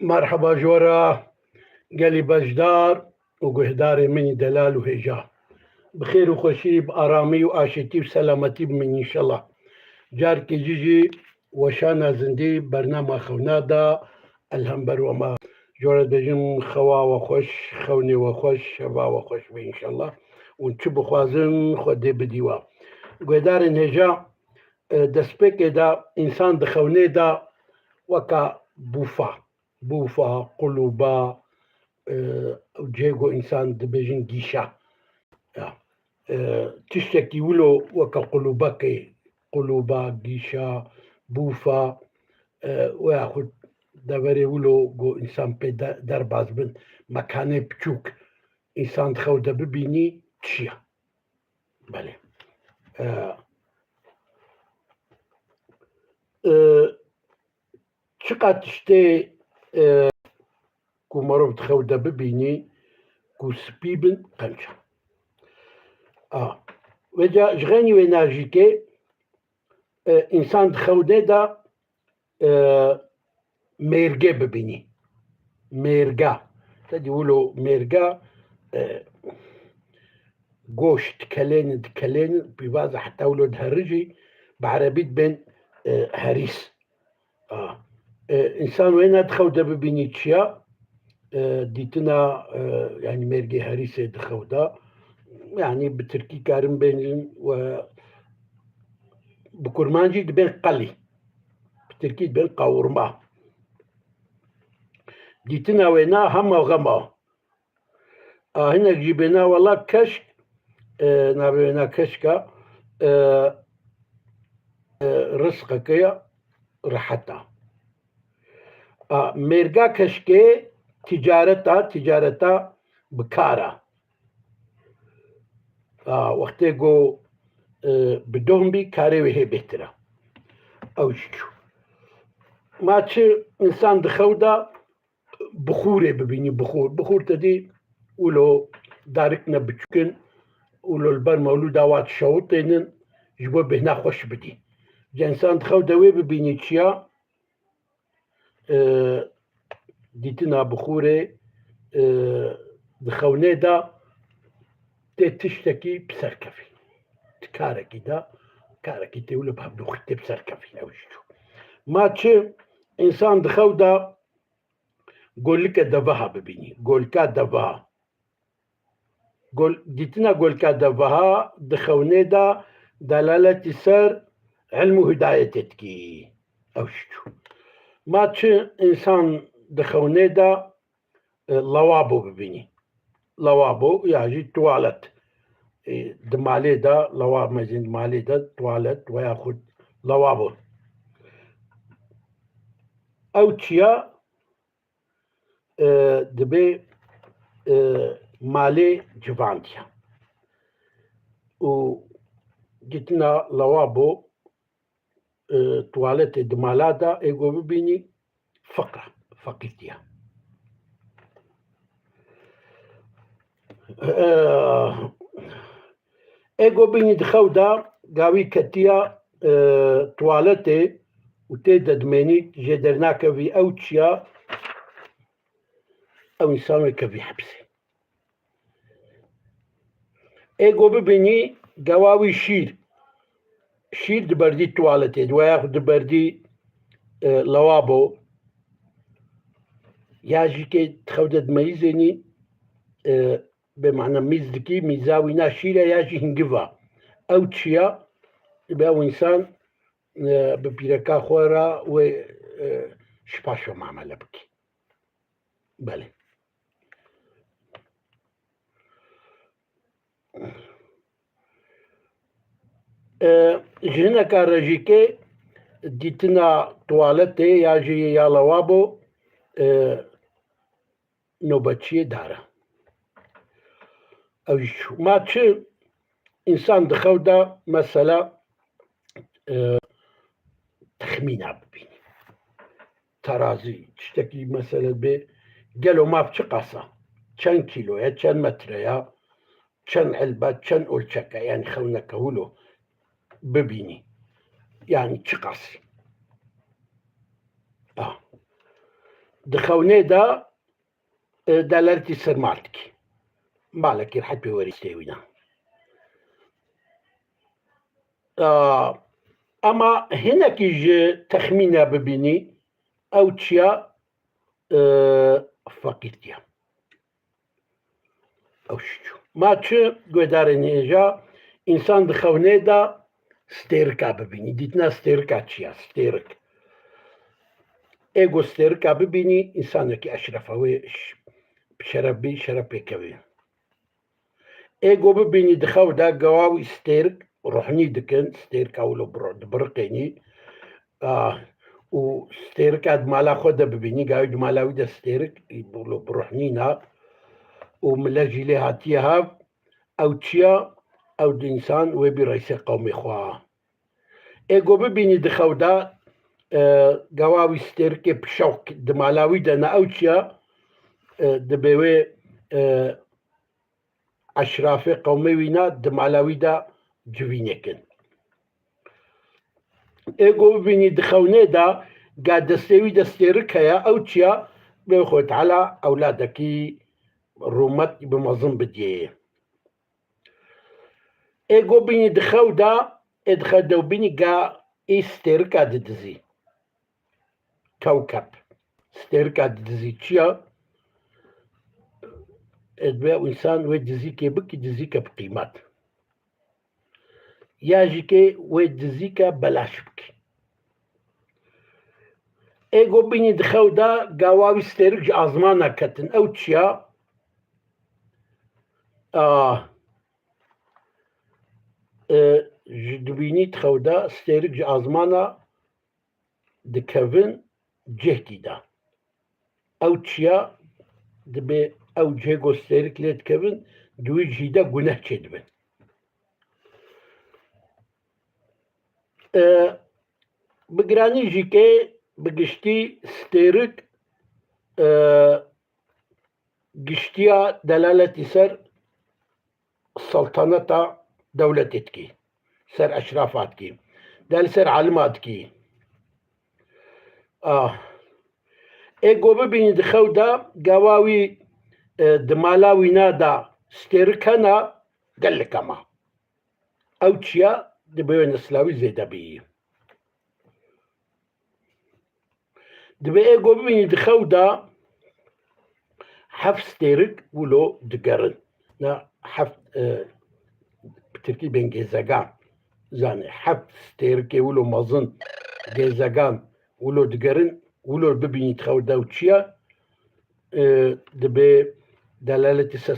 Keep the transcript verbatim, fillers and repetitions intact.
Merheba ji we re gelî beşdar û guhdarê min delal û hêja. Bi xêr û xweşî, bi aramî û aşîtî û selametî bimîn înşellah. Carkê jî jî weşana zindî bernama xewna da, elhember we ma. Ji we re dibêjim xewa we xweş, xewnê we xweş, şeva we xweş be înşellah. Hûn çi bixwazin Xwedê bidî we. Guhdarên hêja, e, destpêkê de însan di xewnê de weka bûfa, bûfa, qulûba, e, cihê ku însan dibêjin gîşa. Ya. E, tiştekî wilo weke qulûbekê, qulûba, gîşa, bûfa, e, û yaxud deverê wilo ku însan pê de-, derbas bin, mekanê piçûk, însan di xew de bibînî çi ye? Belê. E, e, çiqas tiştê, e, ku merov di xew de bibînî, ku spî bin, qenc e. A, vêca ji xeynî wê najîkê, e, însan di xewnê de, e, mêrgê bibînî. Mêrga. Te dî wilo mêrga, e, goşt dikelênin, dikelênin, pîvaza heta wilo diherijî, bi erebî dibên, e, herîs. A, e, însan wêna di xew de bibînî çi ya, e, dîtina, e, yanî mêrgê herîsê di xew de, yanî bi tirkî karin bêjin we bi kurmancî dibên qelî. Bi tirkî dibên qawurma. Dîtina wêna hema xem a. A, hinek jî bêna wela keşk, e, navê wêna keşka, e, e, rizqeke ya rehet a. A, mêrga keşkê tîcaret a, tîcareta bi kar a. A, wextê ku, e, bi dohm bî, karê wê hê bêhtir a. Ew jî çû. Ma çi însan di xew de bixûrê bibînî, bixûr. Bixûr te dî wilo darik ne biçûk in, wilo li ber mewlûda wa dişewitênin, ji bo bêhna xweş bidî. Ca însan di xew de wê bibînî çi ya, e, dîtina bixûrê, e, di xewnê de tê tiştekî bi ser kevî. Di karekî de, karekî tê wilo bi hevdoxî tê bi ser kevî, ew jî çû. Ma çi însan di xew de golike deveha bibînî. Golika deveha. Gol-, dîtina golika deveha di xewnê de delaletî ser ilm û hidayetê dikî. Ew jî çû. Ma çi însan di xewnê de, e, lawabo bibînî. Lawabo ya jî tuwalet. E, di malê de, lawa mezin di malê de tuwalet veya xwe lawabo. Ew çiya e, dibê, e, malê civandiya. Û dîtina lawabo, e, tuwaletê di mala de ê ku bibînî fiqr e, feqîrtiye. E, Ê ku bînî di xew de gavî ketiya, e, tuwaletê û tê de dimênî, jê dernakevî ew çiya, ew însan wê kevî hepsê. Ê ku bibînî gewa wî şîr, şîr diberdî tuwaletê, di weya xwe diberdî, e, lawabo, ya jî kê di xew de dimeyîzênî, e, bê mane mîz dikî, mîza wî na şîr e ya jî hingiv a. Ew çiya, dibe ew însan, e, bi pîreka xwe re wê, e, ji paş ve mamele bikî. Belê. E, ji hineka rejîkê dîtina tuwaletê ya jî ya lawabo, e, nobetçiyê dar e. Ew jî çû. Ma çi însan di xew de mesela, e, texmîna bibînî. Terazî, tiştekî mesele bê, gelo maf çi qas e? Çend kîlo ye, çend metre ye, çend elbe, çend olçek e, yanî xewneke wilo bibînî. Yanî çi qas e? A. di xewnê de, e, delaletî ser mal dikî. Malekî rehet pê werî stê wîna. A, ema hinekî ji texmîne bibînî, ew çiya, e, feqîrtiye. Ew şiçû. Ma çi guhdarên hêja, însan di xewnê de stêrika bibînî. Dîtina stêrika çi ya? Stêrik. Ê ku stêrika bibînî, însanekî eşref e, wê ş-, şeref bî, şeref pêkevê. Ê ku bibînî di xew de, gewa wî stêrik ruhnî dikin, stêrika wilo bir-, dibiriqênî. Ah, û stêrika di mala xwe de bibînî, gawî di mala wî de stêrik wilo bi ruhnî ne. Û mile jî lê hatiye hev, ew çiya, ew di însan wê bî reîsê qewmê xwe. Ê ku bibînî di xew de, e, gewa wî stêrikê pişewq di mala wî de ne, ew çiya, e, dibê wê, e, eşrafê qewmê wî ne, di mala wî de civînê kin. Ê ku bibînî di xewnê de, ga destê wî de stêrik heye, ew çiya, bê Xwedê Teala ewladekî rûmet bi mezin bidiyê. Ê ku bînî di xew de, ê di xew de bînî ga ê stêrika didizî. Kewkeb. Stêrika didizî çi ya? Ê dibe însan wê dizîkê bikî, dizîke bi qîmet. Ya jî kê wê dizîke belaş bikî. Ê ku bînî di xew de, gawa wî stêrik ji azmana ketin. Ew çi ya? A, e, ji dibînî di xew de stêrik ji azmana dikevin cihkî de. Ew çiya dibe ew cihê ku stêrik lê dikevin, di wî cihî de guneh çêdibin. E, bi giranî jî kê bi giştî stêrik, e, giştiya delaletî ser seltaneta dewletê dikî, ser eşrafa dikî, de li ser alima dikî. Ah. Ê ku bibînî di xew de, gawa wî, e, di mala wîna de stêrik hena, gelek hema. Ew çiya dibe wê nesla wî zêde bîyî. Dibe ê ku bibînî di xew de heft stêrik wilo digerin. Na heft, e, bi tirkî bên gezegan. Zanî heft stêrikê wilo mezin gezegan wilo digerin, wilo bibînî di xew de ew çiya, e, dibe delaletî ser